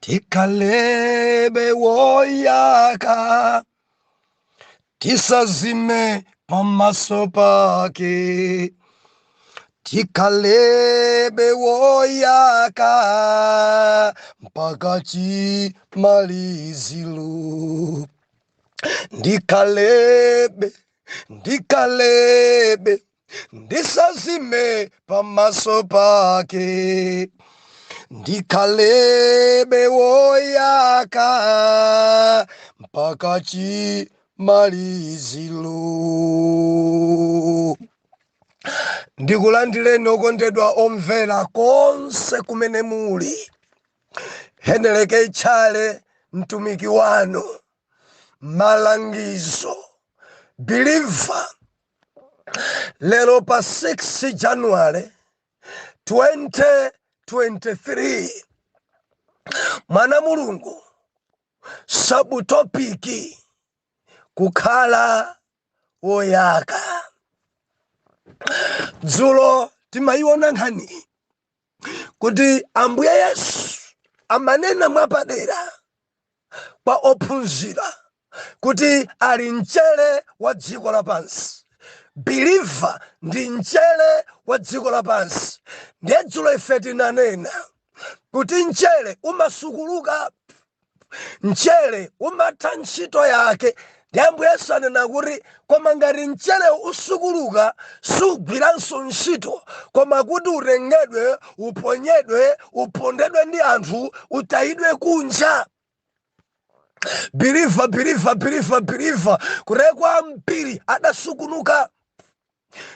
Tikhalebe woyaka, tisazime pamaso pake. Tikhalebe woyaka mpaka chimaliziro. Ndikhalebe, ndikhalebe, ndisazime pamaso pake. Ndikhalebe woyaka mpaka chimaliziro. Ndikulandireni okondedwa omvera konse kumene muli. Heneleke Tchale, mtumiki wanu, malangizo believer. Lero pa 6 January 2023, mwana Mulungu, subtopic kukhala woyaka. Dzulo timayiona nkhani kuti Ambuye Yesu amanena mwapadera kwa ophunzira kuti ali mchere wa dziko lapansi. Believer ndi mchere wa dziko lapansi. Ndiye dzulo ife tinanena kuti mchere umasukuluka, mchere umatha ntchito yake. Ndi Ambuye Yesu anena kuti koma ngati mchere usukuluka, sugwiranso ntchito, koma kuti utengedwe, uponyedwe, upondedwe ndi anthu, utayidwe kunja. Believer, believer, believer, believer, kurekwa ambiri adasukunuka.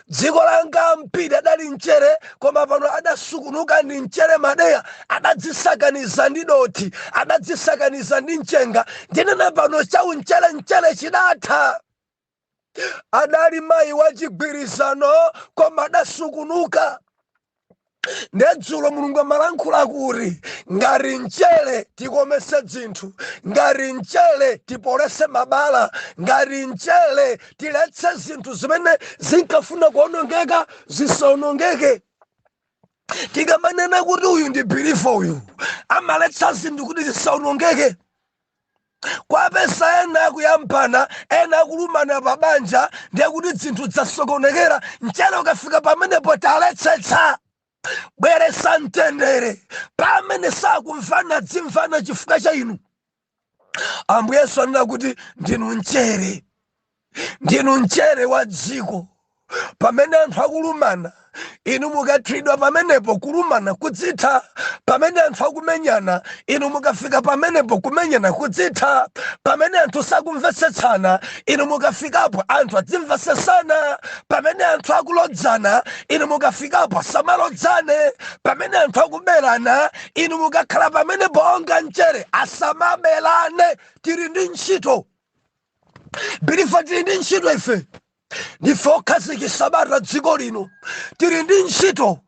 Dziko langa ambiri adali mchere, koma pano adasukunuka ndi mchere madeya, adadzisakaniza ndi dothi, adadzisakaniza ndi mchenga. Ndinena pano chau mchere, mchere chidatha. Adali mayi wa chigwirizano, koma adasukunuka. Ndedzulo Mulungu amalankhula kuti ngati mchere tikomese dzinthu, ngati mchere tipolese mabala, ngati mchere tiletse zinthu zimene zinkafuna kuonongeka zisaonongeke. Tikamanena kuti uyu ndi believer, uyu amaletsa zinthu kuti zisaonongeke. Kwapesa ena akuyambana, ena akulumana pa banja, ndiye kuti zinthu zasokonekera. Mchere ukafika pamenepo, taletsetsa, bweresa mtendere. Pamene sakumvana, dzimvana chifukwa cha inu. Ambuye Yesu anena kuti ndinu mchere, ndinu mchere wa dziko. Pamene anthu akulumana, inu mukathiridwa pamenepo, kulumana kudzitha. Pamene anthu akumenyana, inu mukafika pamenepo, kumenyana kudzitha. Pamene anthu sakumvetsetsana, inu mukafikapo, anthu adzimvetsetsana. Pamene anthu akulodzana, inu mukafikapo, asamalodzane. Pamene anthu akuberana, inu mukakhala pamenepo onga mchere, asamabelane. Tili ndi ntchito, believer, tili ndi ntchito. Ife ndife okhazikitsa bata dziko lino, tili ndi ntchito.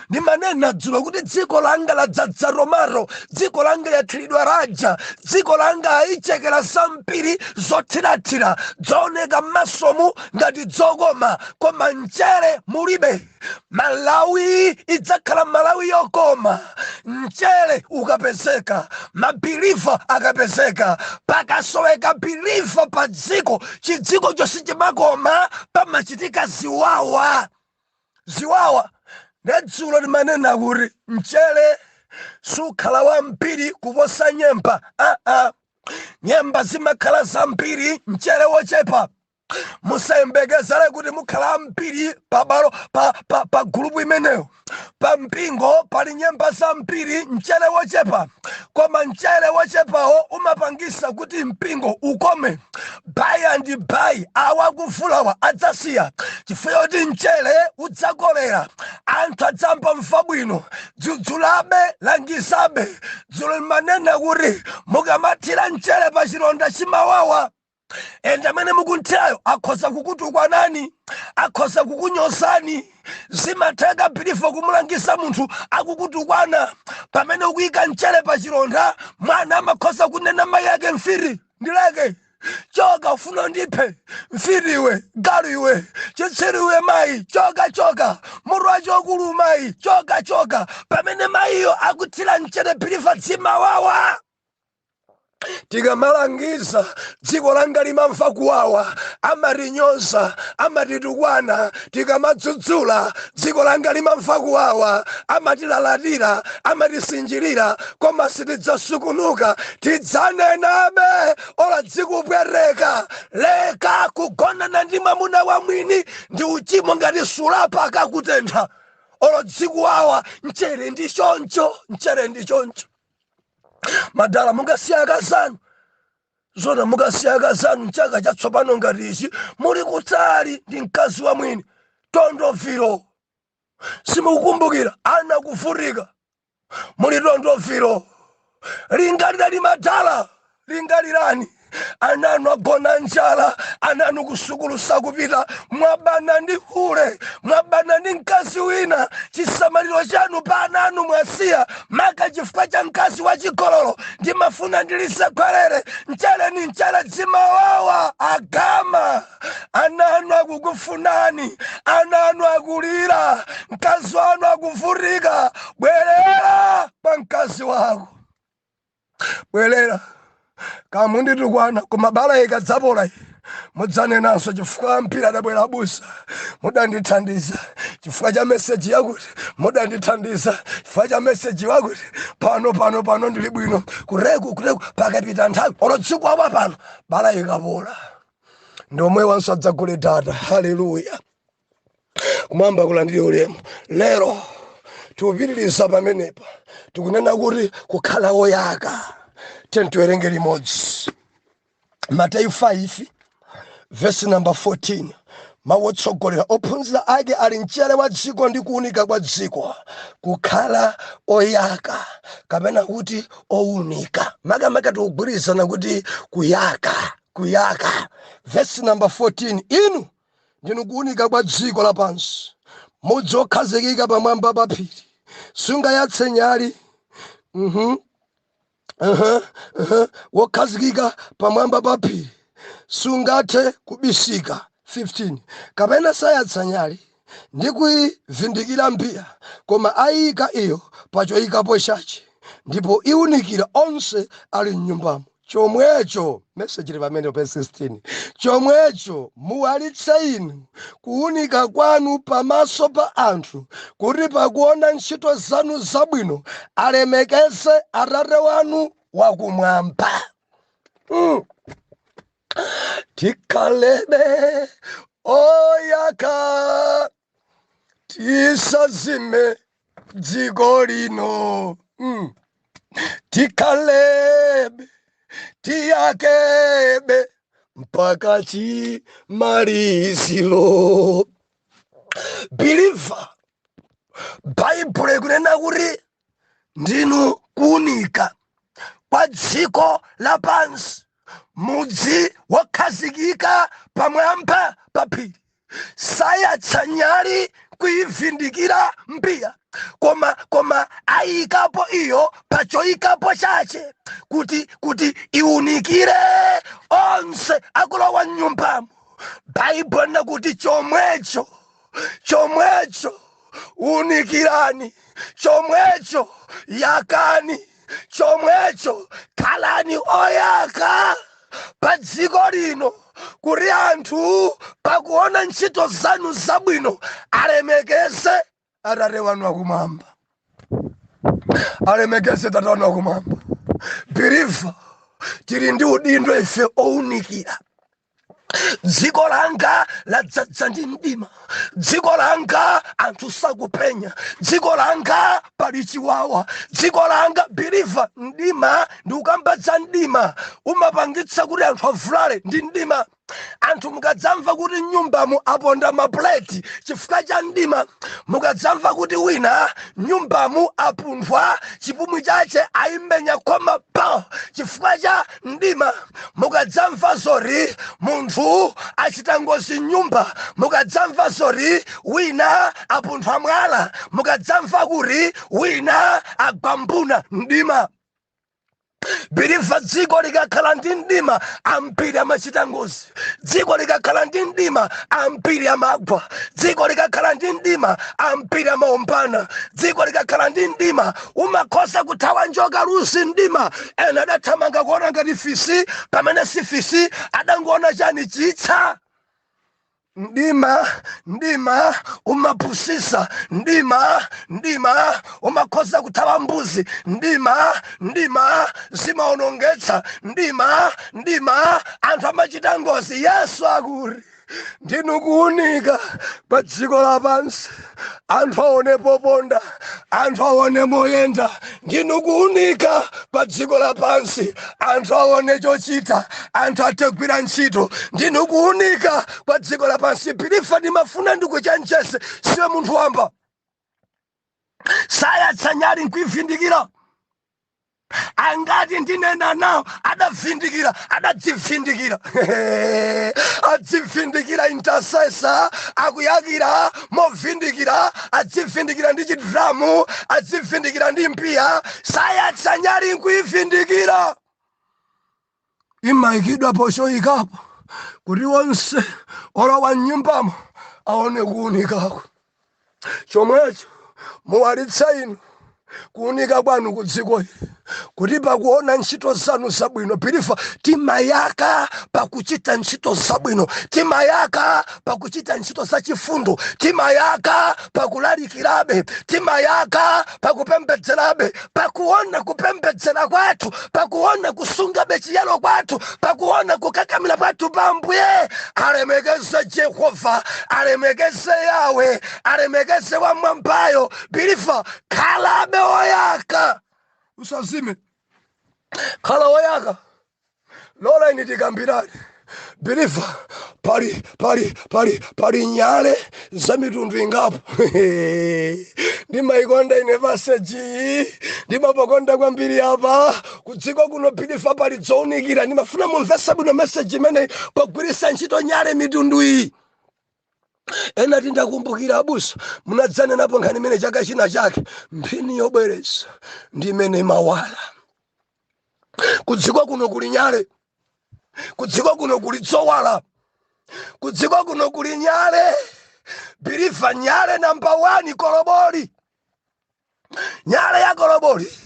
Ndimanena dzulo kuti dziko langa ladzadza tomato, dziko langa lathiridwa raja, dziko langa ayichekera zambiri zothirathira, dzooneka m'masomu ngati dzokoma, koma mchere mulibe. Malawi idzakhala Malawi yokoma mchere ukapezeka, mabeliever akapezeka. Pakasoweka believer pa dziko, chidziko chonse chimakoma, pamachitika ziwawa, ziwawa. Ndedzulo timanena kuti mchere sukhala wambiri kuposa nyemba. Aa, nyemba zimakhala zambiri, mchere wochepa. Musayembekezere kuti mukhala ambiri pabalo pa gulupu imeneyo. Pa mpingo pali nyemba zambiri, mchere wochepa, koma mchere wochepawo umapangisa kuti mpingo ukome. By and by awa akuvulawa adzasiya, chifukwa choti mchere udzakolera, anthu adzamba mva bwino. Dzudzulabe, langizabe. Dzulo limanena kuti mukamathira mchere pa chilonda chimawawa, ende amene mukunthirayo akhoza kukutukwanani, akhoza kukunyozani. Zimatheka, believer, kumulangisa munthu akukutukwana. Pamene ukuyika mchere pa chilonda, mwana amakhoza kunena mayi ake mfiri. Ndileke. Choka, ufuna ndiphe? Mfiti iwe, galu iwe, chitsiru iwe, mayi, choka, choka, mutu wachokulu, mayi, choka, choka. Pamene mayiyo akuthira mchere, believer, dzimawawa. Tikamalangiza, dziko langa limamva kuwawa, amatinyoza, amatitukwana. Tikamadzudzula, dziko langa limamva kuwawa, amatilalatira, amatisinjirira, koma sitidzasukunuka, tidzanenabe olo dzikupwereka. Leka kugonana ndi mwamuna wa mwini, ndi uchimo ngati sulapa akakutentha. Olo dzikuwawa, mchere ndi choncho, mchere ndi choncho. Madala, mungasiya akazanu zona? Mukasiya akazanu mchaka chatsopano ngati ichi, muli kutali ndi mkazi wa mwini, tondoviro simukukumbukira, ana kuvutika, muli tondoviro. Lingalirani madala, lingalirani. Ananu agona njala, ananu kusukulu sakupita, mwabana ndi hule, mwabana ndi mkazi wina. Chisamaliro chanu pa ananu mwasiya, maka chifukwa cha mkazi wachigololo. Ndimafuna ndilisekhwerere. Mchere ni mchere, dzimawawa. Agama, ananu akukufunani, ananu akulira, mkazi wanu akuvutika. Bwerera kwa mkazi wako, bwerera. Kamunditukwana, koma bala ikadzapola iyi, mudzanenanso, chifukwa mpira adabwera abusa, mudandithandiza chifukwa cha message yakuti, mudandithandiza chifukwa cha message wakuti. Pano, pano, pano ndili bwino. Kureku, kureku, pakapita nthawi, olo dzikwawa pano, bala ikapola, ndomwe wanso adzagule data. Haleluya, kumwamba kulandire ulemu. Lero tikupitiriza pamenepa, tikunena kuti kukhala woyaka. Tiwerenge limodzi Mateyu 5 verse number 14. Mawu otsogolera: ophunzira ake ali mchere wa dziko ndi kuwunika kwa dziko. Kukhala oyaka kapena kuti owunika, makamaka tikugwirizana kuti kuyaka, kuyaka. Verse number 14: inu ndinu kuwunika kwa dziko lapansi. Mudzi wokhazikika pamwamba pa phiri sungayatse nyali. Wokhazikika pamwamba pa phiri sungathe kubisika. 15 Kapena sayatsa nyali ndi kuyivindikira mbiya, koma ayika iyo pa choyikapo chache, ndipo iwunikira onse ali mnyumbamo. Chomwecho, message ili pamene pa 16: chomwecho muwalitse inu kuwunika kwanu pamaso pa anthu, kuti pakuona ntchito zanu zabwino alemekeze Atate wanu wakumwamba. Tikhalebe oyaka, tisazime dziko lino. Tikhalebe, tiyakebe mpaka chimaliziro. Believer, Baibulo ikunena kuti ndinu kuwunika kwa dziko lapansi. Mudzi wokhazikika pamwamba pa phiri sayatsa nyali kuyivindikira mbiya, koma ayikapo iyo pa choyikapo chache kuti iwunikire onse akulowa mnyumbamo. Baibulo lina kuti chomwecho, chomwecho unikirani, chomwecho yakani, chomwecho khalani oyaka pa dziko lino, kuti anthu pakuona ntchito zanu zabwino alemekeze Atate wanu akumwamba, alemekeze Tate wanu akumwamba. Believer, tili ndi udindo ife owunikira. Dziko langa ladzadza ndi mdima, dziko langa anthu sakupenya, dziko langa pali chiwawa, dziko langa. Believer, mdima ndi ukambadza. Mdima umapangitsa kuti anthu avulale ndi mdima. Anthu mukadzamva kuti nyumbamu aponda mapuleti chifukwa cha mdima, mukadzamva kuti wina nyumbamu apunthwa, chipumi chache ayimenya khoma pa chifukwa cha mdima, mukadzamva zori munthu achita ngozi nyumba, mukadzamva zori wina apunthwa mwala, mukadzamva kuti wina agwambuna, mdima. Believer, dziko likakhala ndi mdima, ambiri amachita ngozi. Dziko likakhala ndi mdima, ambiri amagwa. Dziko likakhala ndi mdima, ambiri amaombana. Dziko likakhala ndi mdima, umakhoza kuthawa njoka lusi mdima. Ena adathamanga kuona ngati fisi, pamene si fisi, adangoona chani? Chitsa. Mdima, mdima umapusisa. Mdima, mdima umakhoza kuthawa mbuzi. Mdima, mdima zimaonongetsa. Mdima, mdima anthu amachita ngozi. Yesu akuti, "Ndinu kuunika pa dziko lapansi." Anthu aone poponda, anthu aone moyenda. Ndinu kuunika pa dziko lapansi, anthu aone chochita, anthu ategwira ntchito. Ndinu kuunika pa dziko lapansi. Believer, ndimafuna ndikuchenjeze, siwe munthu wamba. Sayatsa nyali nkuivindikira. Angati ndinena nawo adavindikira, adadzivindikira, adzivindikira. Intercessor akuyakira movindikira, adzivindikira ndi chidramu, adzivindikira ndi mpiya. Sayatsa nyali nkuivindikira, imayikidwa pochoyikapo kuti wonse olowa mnyumbamo aone kuunikako. Chomwecho muwalitse inu kuunika kwanu ku dziko ili, kuti pakuona ntchito zanu zabwino. Believer, timayaka pakuchita ntchito zabwino, timayaka pakuchita ntchito zachifundo, timayaka pakulalikirabe, timayaka pakupembedzerabe. Pakuona kupembedzera kwathu, pakuona kusungabe chiyero kwathu, pakuona kukakamira kwathu pa Ambuye, alemekeze Jehova, alemekeze Yawe, alemekeze wamwambayo. Believer, khalabe woyaka, usazime, khala woyaka. Lola ine tikambirane. Believer, pali nyale za mitundu ingapo. Ndimayikonda ine passage, ndimapakonda kwambiri apa. Kudziko kuno, believer, pali zowunikira. Ndimafuna mumvese bwino message imeneyi pogwiritsa ntchito nyale mitundu iyi. Ena tindakumbukira, abusa munadzanenapo nkhani imene chaka china chake. Mphini yobwereza ndi imene imawala. Kudziko kuno kuli nyale, kudziko kuno kuli dzowala, kudziko kuno kuli nyale. Believer, nyale number 1, koloboli. Nyale ya koloboli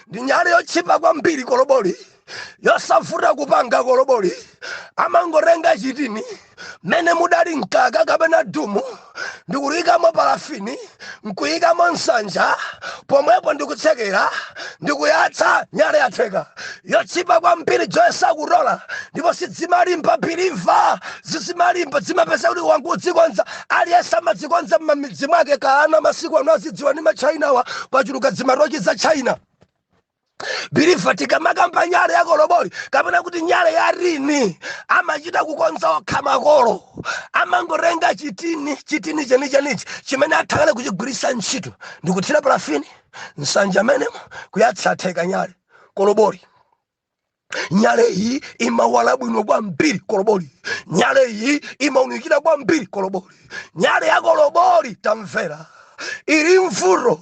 ndi nyale yotchipa kwambiri, koloboli yosavuta kupanga. Koloboli amangotenga chitini mmene mudali mkaka kapena dumu, ndikuyikamo parafini, nkuyikamo nsanja pomwepo, ndikutsekera, ndikuyatsa, nyale yatheka. Yotchipa kwambiri, joyesa kutola, ndipo sidzimalimba. Believer, zizimalimba, zimapeza kuti wangudzikonza. Aliyense amadzikonza m'mamidzi mwake. Kaana masiku ano azidziwa ndi machinawa, kwachuluka dzimatochi za China. Believer, tikamakamba nyale ya koloboli kapena kuti nyale ya rini, amachita kukonza okha makolo. Amangotenga chitini, chitini chenichenichi chimene athakale kuchigwiritsa ntchito, ndikuthira parafini, nsanja menemo, kuyatsa, theka nyale, koloboli. Nyale iyi imawala bwino kwambiri, koloboli. Nyale iyi imaunikira kwambiri, koloboli. Nyale ya koloboli, tamvera, ili mvuto,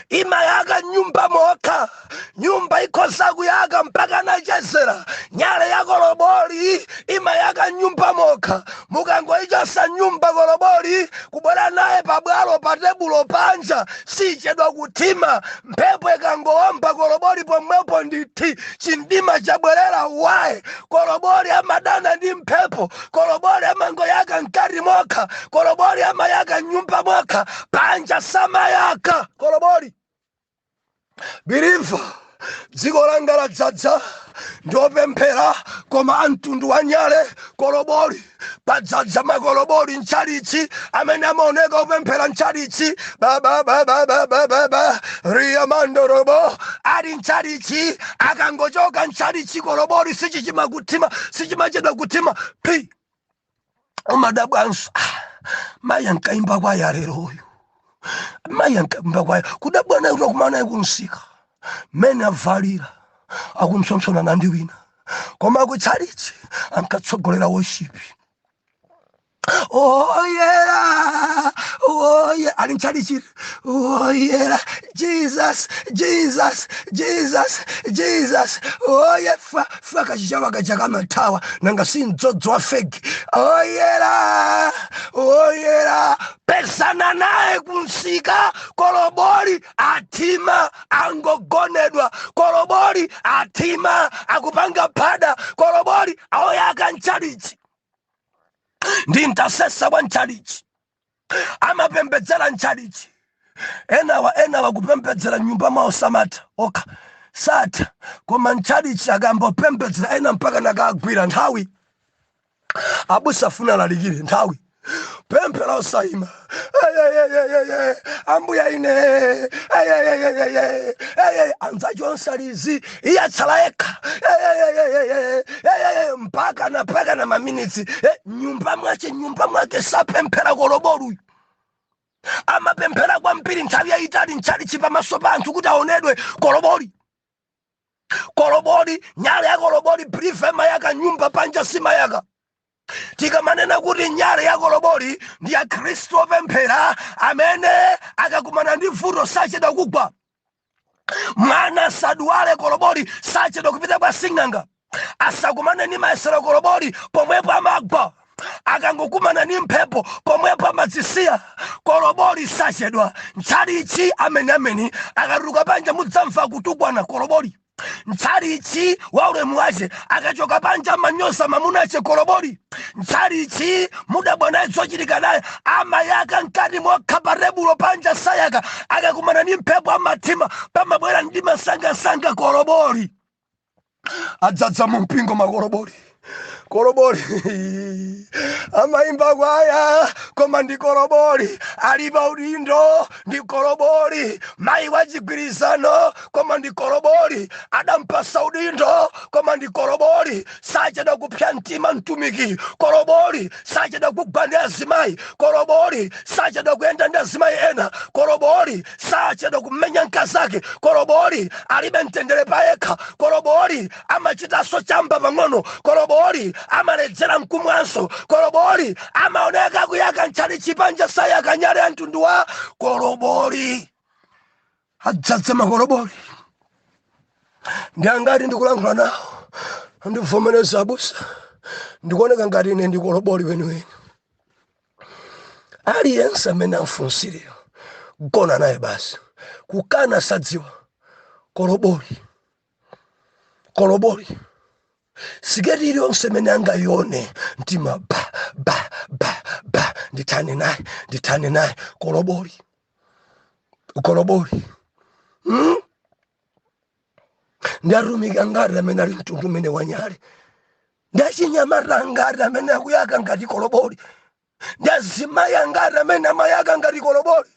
imayaka nyumba mokha. Nyumba ikhoza kuyaka mpaka nachezera. Nyale ya koloboli imayaka nyumba mokha. Mukangoichosa nyumba koloboli, kubwera naye pabwalo, pa tebulo, panja, sichedwa kuthima. Mphepo ikangowomba, koloboli pomwepo nditi chindima chabwerera. Waye koloboli amadana ndi mphepo. Koloboli amangoyaka mkati mokha. Koloboli amayaka nyumba mokha, panja samayaka koloboli. Believer, dziko langa ladzadza ndiopemphera, koma amtundu wa nyale koloboli. Padzadza makoloboli mchalichi, amene amaoneka opemphera mchalichi, bababababababa riyamandorobo ali mchalichi. Akangochoka mchalichi, koloboli sichichima kuthima, sichimachedwa kuthima pi. Umadabwanso, "Ah, mayi ankaimba kwaya lero uyu, mayi ankaimba kwaya." Kudabwa naye kuti akumana naye kumsika, mmene avalira, akumpsompsonana ndi wina, koma kutchalichi ankatsogolera worship. Oyera, oye, ali mchalichi, oyera, Jesus, Jesus, Jesus, Jesus, oye, fa fa kachichawa kaja kamathawa, nanga si mdzodzo wa fake. Oyera, oyera, pesana naye kumsika, koloboli athima, angogonedwa, koloboli athima, akupanga phada, koloboli aoyaka mchalichi ndi intercessor wa mchalichi, amapembedzera mchalichi. Enawa kupembedzera nyumba mwawo samatha okha, satha, koma mchalichi akambopembedzera ena mpaka nakagwira nthawi. Abusa afuna alalikire, nthawi pemphera osayima. Eyeyeyeyeye, ambuya ine, eyeyeyeyeye, eyeye, anzacho onse alizi, iye atsala yekha. Eyeyeyeyeye, eyeye, mpaka na maminitsi. Nyumba mwake sapemphera. Koloboli uyu amapemphera kwambiri nthawi yayitali mchalichi pamaso pa anthu kuti aonedwe. Koloboli, koloboli, nyale ya koloboli, brief, mayaka nyumba, panja simayaka. Tikamanena kuti nyale ya koloboli ndi ya Khristu opemphera amene akakumana ndi vuto sachedwa kugwa. Mwana sadwale, koloboli sachedwa kupita kwa sing'anga. Asakumane ni mayesero, koloboli pomwepo amagwa. Akangokumana ni mphepo, pomwepo amadzisiya. Koloboli sachedwa ntchalichi. Ameni, ameni. Akatuluka panja mudzamva kutukwana. Koloboli ntchalichi wa ulemu wace, akachoka panja amanyoza mamuna ace. Koloboli ntchalichi mudabwa naye zochitika naye, amayaka mkati mokha pa tebulo, panja sayaka. Akakumana ni mphepo amathima, pamabwera ndi masangasanga. Koloboli adzadza mu mpingo, makoloboli. Koloboli amayimba kwaya, koma ndi koloboli. Ali pa udindo ndi koloboli. Mayi wachigwirizano, koma ndi koloboli. Adampasa udindo, koma ndi koloboli. Sachedwa kupsa mtima mtumiki. Koloboli sachedwa kugwa ndi azimayi. Koloboli sachedwa kuyenda ndi azimayi ena. Koloboli sachedwa kumenya mkazake. Koloboli alibe mtendere payekha. Koloboli amachitanso chamba pang'ono. Koloboli amaledzera mkumwanso. Koloboli amaoneka kuyaka ntchalichi, panja sayaka. Nyale ya mtundu wa koloboli, adzadza makoloboli. Ndi angati ndikulankhula nawo andivomereza, "Abusa, ndikuoneka ngati ine ndi koloboli weniweni"? Aliyense amene amfunsire, gona naye basi, kukana sadziwa. Koloboli, koloboli, siketi iliyonse imene angayione, mtima ba ba ba ba, ndithane naye, ndithane naye. Koloboli, koloboli, Ndi atumiki angati amene ali mtundu umene wanyale? Ndi achinyamata angati amene akuyaka ngati koloboli? Ndi azimayi angati amene amayaka ngati koloboli?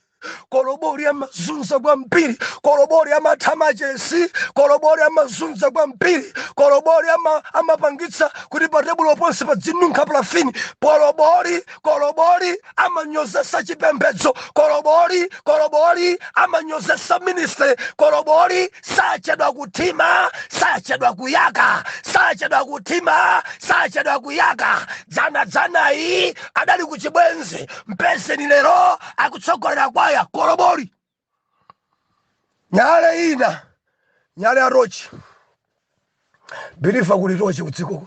Koloboli amazunza kwambiri. Koloboli amatha machesi. Koloboli amazunza kwambiri. Koloboli amapangitsa kuti pa tebulo ponse padzinunkha parafini. Koloboli, koloboli amanyozesa chipembedzo. Koloboli, koloboli amanyozesa ministry. Koloboli sachedwa kuthima, sachedwa kuyaka, sachedwa kuthima, sachedwa kuyaka. Dzana dzanayi adali kuchibwenzi, mpezeni lero akutsogolera kwaya. Koloboli. Nyale ina, nyale ya tochi. Believer, kuli tochi kudziko kuno.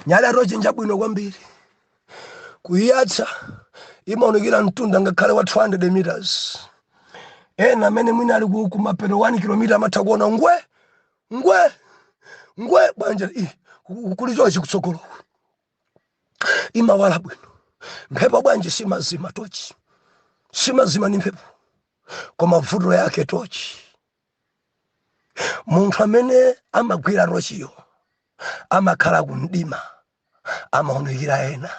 Nyale ya tochi njabwino kwambiri, kuyiyatsa imaonekera mtunda ngakhale wa 200 meters. Ena amene mwina ali kumapeto 1 km amatha kuona ngwe ngwe ngwe. Bwanja kuli tochi kutsogoloko, imawala bwino. Mphepo bwanji simazima, tochi simazima ni mphepo. Koma vuto yake tochi, munthu amene amagwira tochiyo amakhala kumdima, amaonekera ena.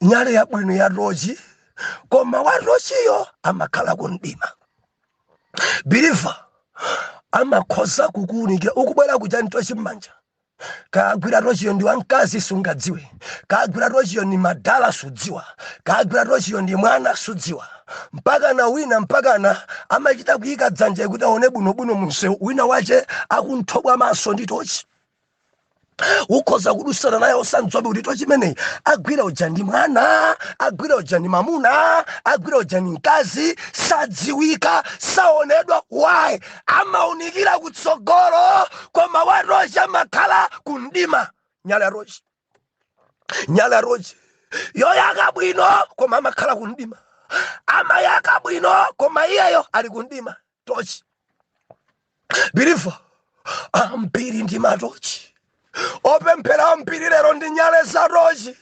Nyale yabwino ya tochi, koma wa tochiyo amakhala kumdima. Believer, amakhoza kukuwunikira ukubwera kuja ntochi m'manja. Kagwira tochiyo ndi wamkazi, sungadziwe. Kagwira tochiyo ni madala, sudziwa. Kagwira tochiyo ndi mwana, sudziwa. Mpaka na wina mpakana amachita kuyika dzanja kuti aone bwinobwino munsewu, wina wache akunthobwa maso ndi tochi. Ukhoza kudusana naye osandziwabe kuti tochi imeneyi agwira uja ndi mwana, agwira uja ndi mamuna, agwira uja ndi mkazi. Sadziwika, saonedwa. Why? Amaunikira kutsogolo, koma watochi amakhala kumdima. Nyale ya tochi, nyale ya tochi yoyaka bwino, koma amakhala kumdima. Amayaka bwino, koma iyeyo ali kumdima. Tochi, believer, ambiri ndi matochi. Opemphera ambiri lero ndi nyale za tochi.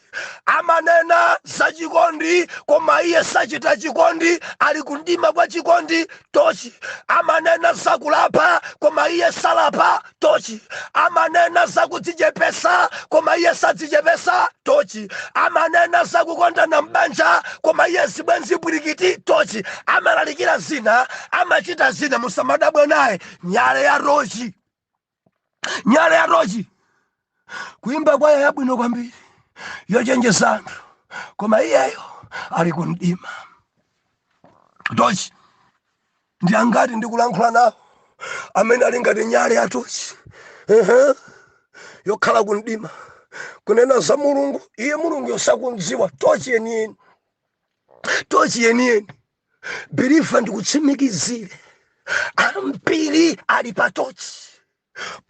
Amanena za chikondi, koma iye sachita chikondi, ali kumdima kwa chikondi. Tochi. Amanena za kulapa, koma iye salapa. Tochi. Amanena za kudzichepesa, koma iye sadzichepesa. Tochi. Amanena za kukondana m'banja, koma iye zibwenzi pwirikiti. Tochi. Amalalikira zina, amachita zina. Musamadabwe naye. Nyale ya tochi, nyale ya tochi, kuimba kwaya yabwino kwambiri yochenjeza anthu, koma iyeyo ali kumdima. Tochi. Ndi angati ndikulankhula nawo amene ali ngati nyale ya tochi? Ehe, yokhala kumdima, kunena za Mulungu, iye Mulungu yosakundziwa. Tochi yeniyeni, tochi yeniyeni. Believer, ndikutsimikizire, ambiri ali pa tochi.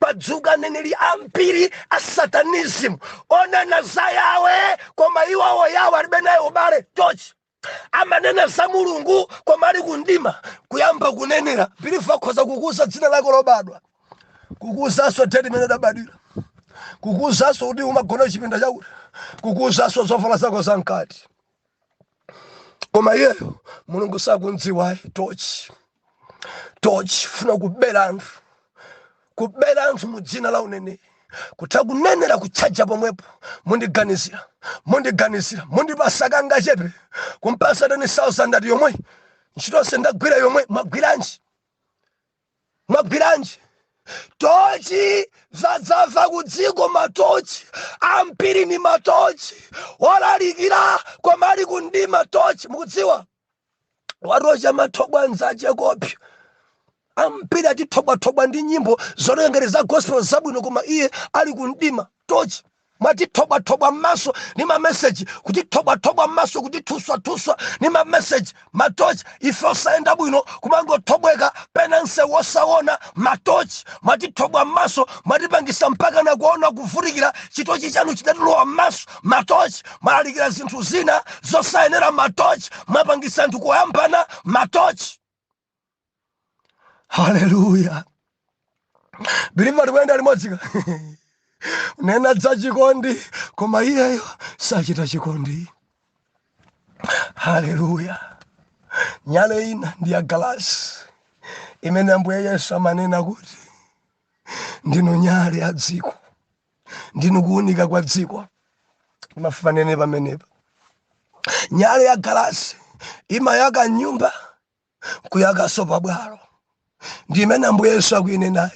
Padzuka aneneri ambiri a satanism onena za Yawe, koma iwowo Yawe alibe naye ubale. Tochi. Amanena za Mulungu, koma ali kumdima. Kuyamba kunenera, believer, akhoza kukuza dzina lako lobadwa, kukuuzanso date imene udabadwira, kukuuzanso kuti umagona chipinda chakuti, kukuuzanso zovala zako zamkati, koma iyeyo Mulungu sakundziwayi. Tochi, tochi, funa kubera anthu, kubera anthu mu dzina la uneneri, kutha kunenera kutchaja pomwepo. Mundiganizira, mundiganizira, mundipasa kangachepe. Kumpasa 10,000, ati yomwe ntchitonse ndagwira yomwe. Mwagwiranji? Mwagwiranji? Tochi. Zadzadza ku dziko matochi ambiri, ni matochi olalikira, koma ali kumdima. Tochi. Mukudziwa watochi amathobwa nzache kopya. Ambiri atithobwathobwa ndi nyimbo zolengera za gospel zabwino, koma iye ali kumdima. Tochi. Mwatithobwathobwa m'maso ni mameseji, kutithobwathobwa m'maso, kutithuswathuswa ni mameseji, matochi. Ife osayenda bwino, kumangothobweka pena nsewu osaona. Matochi. Mwatithobwa m'maso, mwatipangisa mpaka na kuona kuvutikira. Chitochi chanu chidatilowa m'maso. Matochi. Mwalalikira zinthu zina zosayenera. Matochi. Mwapangisa anthu kuyambana. Matochi. Haleluya! Believer, tikuyenda limodzi. Nena za chikondi, koma iyeyo sachita chikondi. Haleluya! Nyale ina ndi ya galasi imene Ambuye Yesu amanena kuti ndinu nyale ya dziko, ndinu kuwunika kwa dziko. Mafanene pamenepa, nyale ya galasi imayaka nyumba, kuyakaso pabwalo. Ndi imene Ambuye Yesu akuinenayi.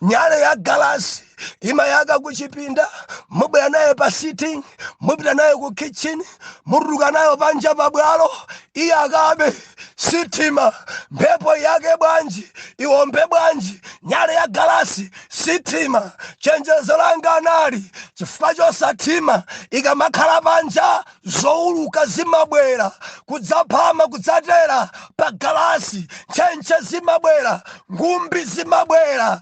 Nyale ya galasi imayaka kuchipinda, mubwera nayo pa sitting, mupita nayo ku kitchen, mutuluka nayo panja pabwalo, iyakabe, sitima. Mphepo yake bwanji, iwombe bwanji, nyale ya galasi sitima. Chenjezo langa anali chifukwa chosathima, ikamakhala panja zowuluka zimabwera kudzaphama, kudzatera pa galasi. Ntchentche zimabwera, ngumbi zimabwera,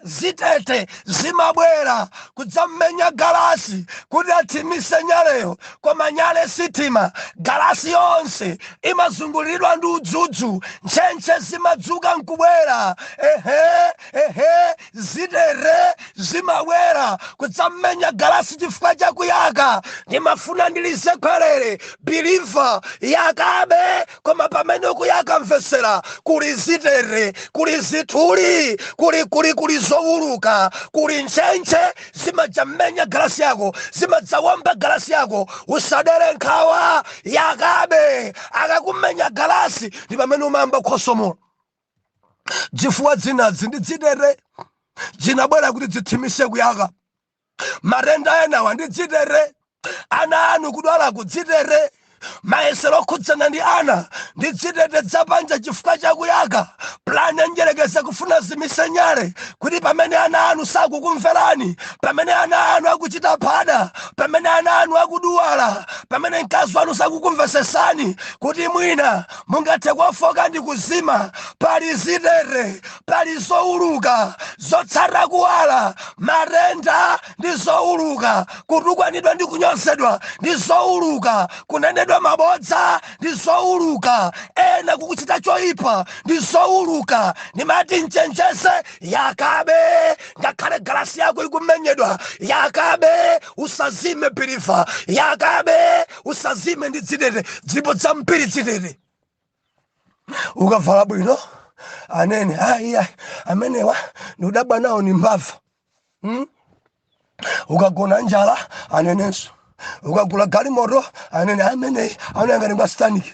zitete zimabwera kudzamenya galasi kuti athimise nyaleyo, koma nyale sitima. Galasi yonse imazunguliridwa ndi udzudzu. Ntchentche zimadzuka nkubwera, ehe ehe, zitere zimabwera kudzamenya galasi chifukwa chakuyaka. Ndimafuna ndilize khwerere, believer, yakabe, koma pamene ukuyaka mvesera, kuli zitere, kuli zithuli, kuli zowuluka, kuli ntchentche zimadzamenya galasi yako, zimadzawomba galasi yako. Usadere nkhawa, yakabe. Akakumenya galasi ndi pamene umayamba kukhosomola. Zifuwa dzinazi ndi dzitere, zinabwera kuti zithimise kuyaka. Matenda enawa ndi dzitere. Ana anu kudwala kudzitere. Mayesero okhudzana ndi ana ndi zitete zapanja chifukwa chakuyaka. Plani ya mdyerekezi kufuna zimise nyale, kuti pamene ana anu sakukumverani, pamene ana anu akuchita phada, pamene ana anu akuduwala, pamene mkazi wanu sakukumvesesani, kuti mwina mungathe kufoka ndi kuzima. Pali zitete, pali zowuluka zotsata kuwala, matenda ndi zowuluka, kutukwanidwa ndi kunyozedwa ndi zowuluka, kunenedwa mabodza ndi zowuluka, ena kukuchita choyipa ndi zowuluka. Ndimati mchenjeze, yakabe ngakhale galasi yako ikumenyedwa, yakabe, usazime believer, yakabe, usazime. Ndi zitete zilipo zambiri. Zitete, ukavala bwino anene, ayi ayi, amenewa ndikudabwa nawo ni mbava, Ukagona njala anenenso, ukagula galimoto anene, ameneyi aoneka ngati satanic.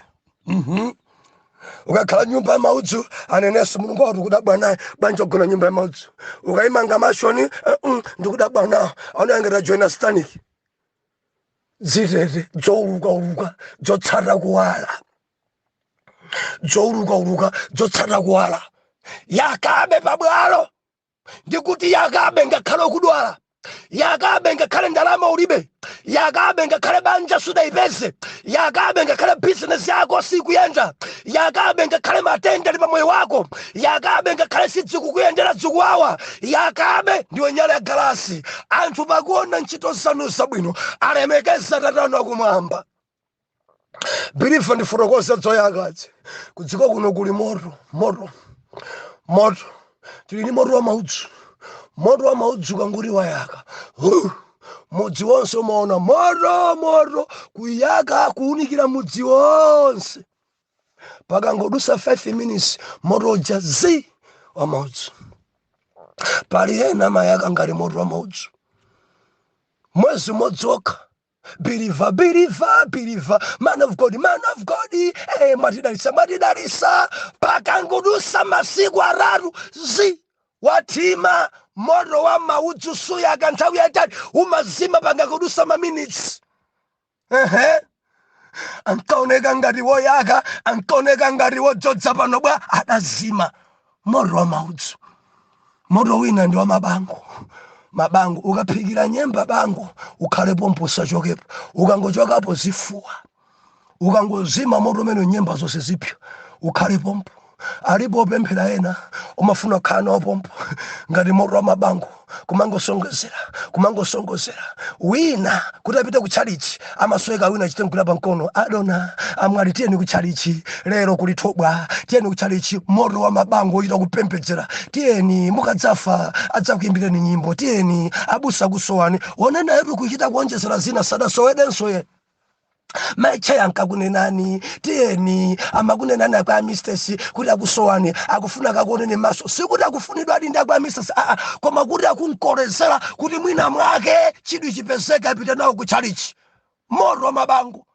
Ukakhala nyumba ya maudzu anenenso, Mulungu wako ndikudabwa naye, bwanji ogona nyumba ya maudzu? Ukayimanga mansion, ndikudabwa nawo, aoneka ngati ajoina satanic. Zitete zowulukauluka zotsata kuwala, zowulukauluka zotsata kuwala. Yakabe pabwalo, ndikuti yakabe ngakhale ukudwala, yakabe ngakhale ndalama ulibe, yakabe ngakhale banja sudayipeze, yakabe ngakhale bizinesi yako sikuyenda, yakabe ngakhale matenda ali pamoyo wako, yakabe ngakhale sidzikukuyendera, dzikuwawa, yakabe. Ndiwe nyale ya galasi. Anthu pakuona ntchito zanu zabwino alemekeza Atate anu akumwamba. Believer, ndifotokoza zoyakazi. Kudziko kuno kuli moto, moto, moto. Tili ni moto wa maudzu. Moto wa maudzu kanguri wayaka, huh, mudzi wonse umaona moto, moto kuyaka, kuunikira mudzi wonse. Pakangodusa 5 minutes, moto uja zi wa maudzu. Pali ena mayaka ngati moto wa maudzu, mwezi umodzi okha. Believer, believer, believer, man of God, man of God, mwatidalisa, mwatidalisa. Pakangodusa masiku 3, zi watima. Moto wa maudzu suyaka nthawi yayitali, umazima pangangodusa maminitsi. Ehe, ankaoneka ngati woyaka, ankaoneka ngati wodzodza, pano bwa adazima. Moto wa maudzu. Moto wina ndi wa mabango. Mabango, ukaphikira nyemba bango, ukhale pompo, usachokepo. Ukangochokapo zifuwa. Ukangozima moto umene, nyemba zonse zipya. Ukhale pompo. Alipo opemphera ena umafuna kukhala nawo pompo ngati moto wa mabango, kumangosongozera, kumangosongozera. Wina kuti apite kutchalichi amasweka wina achite mgwira pamkono, adona amwali, tiyeni kutchalichi lero, kuli thobwa, tiyeni kutchalichi. Moto wa mabango ochita kupembedzera, tiyeni, mukadzafa adzakuyimbireni nyimbo, tiyeni, abusa kusowani. Onena yetu kuchita kuonjezera zina, sadasowedenso ye. Macheya ankakunenani, tiyeni, amakunenani akwa misters kuti akusowani, akufuna kakuoneni maso. Sikuti akufunidwa adi ndi akwa misters, aa, koma kuti akunkolezera kuti mwina mwake chidwi chipezeke, apite nawo kutchalichi. Moto wa mabango,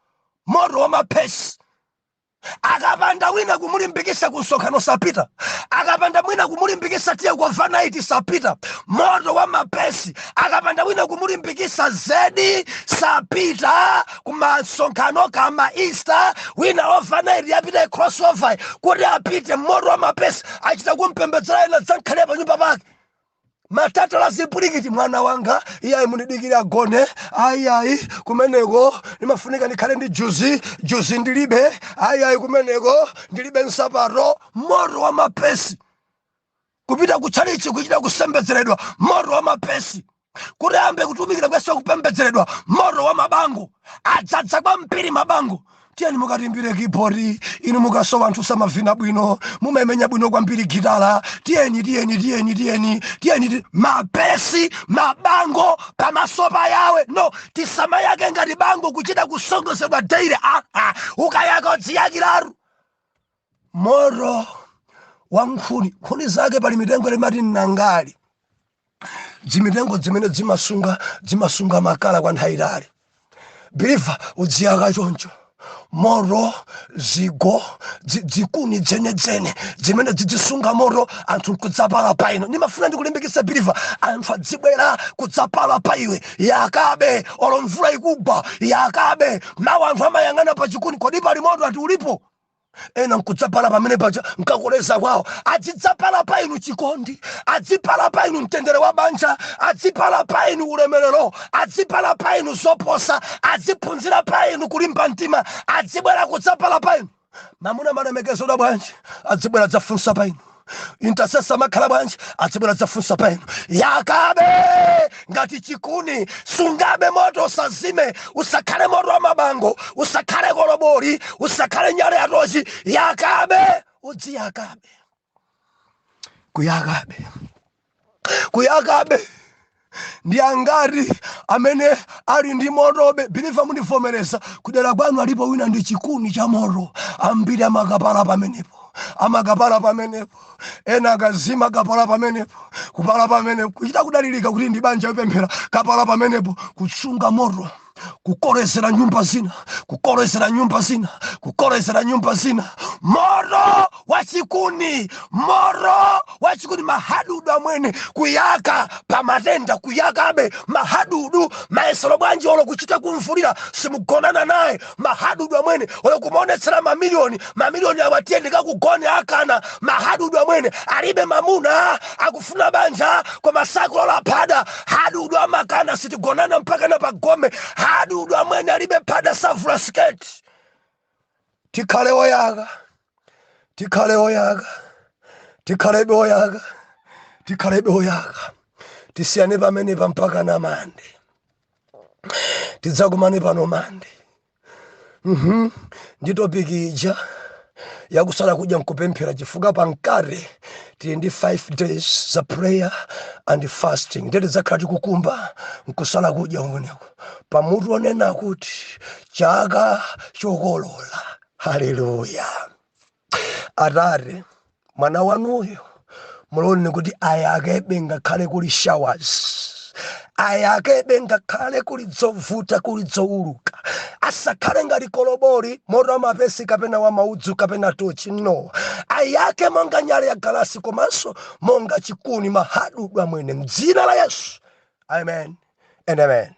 moto wa mapesi. Akapanda wina kumulimbikisa kumsonkhano sapita, akapanda mwina kumulimbikisa tiye kwa overnight sapita. Moto wa mapesi. Akapanda wina kumulimbikisa zedi sapita kumasonkhano kama Easter, wina overnight yapita, crossover kuti apite. Moto wa mapesi, achita kumpembedzera ena dzankhale pa nyumba pake, matatala zipulikiti, mwana wanga, iyayi, munidikire agone, ayi ayi, kumeneko nimafunika ndikhale ndi juzi, juzi ndilibe, ayi ayi, kumeneko ndilibe nsapato. Moto wa mapesi. Kupita kutchalichi kuchita kusembedzeredwa. Moto wa mapesi. Kuti ambe kutumikira kwese kupembedzeredwa. Moto wa mabango, adzadza kwambiri mabango. Tiyeni mukatimbire keyboard, inu mukasowa anthu samavina bwino, mumamenya bwino kwambiri gitala, tiyeni, tiyeni, tiyeni, tiyeni, tiyeni. Mapesi, mabango pamaso pa Yawe no. Tisamayake ngati bango kuchita kusongozedwa daily, ah, ah. Ukayaka udziyakiraru. Moto wa nkhuni, nkhuni zake pali mitengo limati nangali, dzimitengo zimene zimasunga makala kwa nthawi itali. Believer, udziyaka choncho. Moto, zigo, dzikuni dzenedzene zimene zidzisunga moto, anthu nkudzapala pa ino. Ndimafuna ndikulimbikitsa, believer, anthu adzibwera kudzapala pa iwe. Yakabe olo mvula ikugwa, yakabe. Mawu anthu amayang'ana pa chikuni, kodi pali moto? Ati ulipo. Ena nkudzapala pamene paja, nkakoleza kwawo. Adzidzapala pa inu chikondi, adzipala pa inu mtendere wa banja, adzipala pa inu ulemerero, adzipala pa inu zoposa, adziphunzira pa inu kulimba mtima, adzibwera kudzapala pa inu. Mamuna malemekezedwa bwanji? Adzibwera dzafunsa pa inu. Intercessor makhala bwanji? Adzibwera dzafunsa pa inu. Yakabe ngati chikuni, sungabe moto, usazime, usakhale moto wa mabango, usakhale koloboli, usakhale nyale yatochi. Yakabe, udziyakabe, kuyakabe, kuyakabe. Ndi angati amene ali ndi motobe? Believer, mundivomereza, kudera kwanu alipo wina ndi chikuni cha moto. Ambiri amakapala pamenepo, amakapala pamenepo. Ena akazima, akapala pamenepo, kupala pamenepo, kuchita kudalirika kuti ndi banja yopemphera. Kapala pamenepo, kutsunga moto, kukolezera nyumba zina, kukolezera nyumba zina, kukolezera nyumba zina. Moto wachikuni, moto wachikuni, mahadudu amwene, kuyaka pamatenda, kuyakabe mahadudu. Maesero bwanji? Olo kuchita kumvulira, simugonana naye. Mahadudu amwene, olo kumaonetsera mamiliyoni mamiliyoni, awatiye ndikakugone, akana. Mahadudu amwene, alibe mamuna, akufuna banja koma sakulola phada. Hadudu amakana, sitigonana mpaka na pagome. Hadudu amwene, alibe phada, savula siketi. Tikhale oyaka, tikhale oyaka, tikhalebe oyaka, tikhalebe oyaka. Tisiyane pamenepa mpaka na Mande. Tidzakumane pano Mande ndi topic ija yakusala kudya nkupemphera, chifukwa pankare tili ndi 5 days za prayer and fasting. Ndiye tidzakhala tikukumba nkusala kudya umeneko pamutu onena kuti chaka chokolola. Haleluya! Atate, mwana wanuyo muloni kuti ayakebe ngakhale kuli showers, ayakebe ngakhale kuli dzovuta, kuli dzouluka. Asakhale ngati koloboli, moto wa mapesi kapena wa maudzu kapena tochi. No, ayake monga nyale ya galasi komanso monga chikuni, mahadudu amwene. Mdzina la Yesu, amen and amen.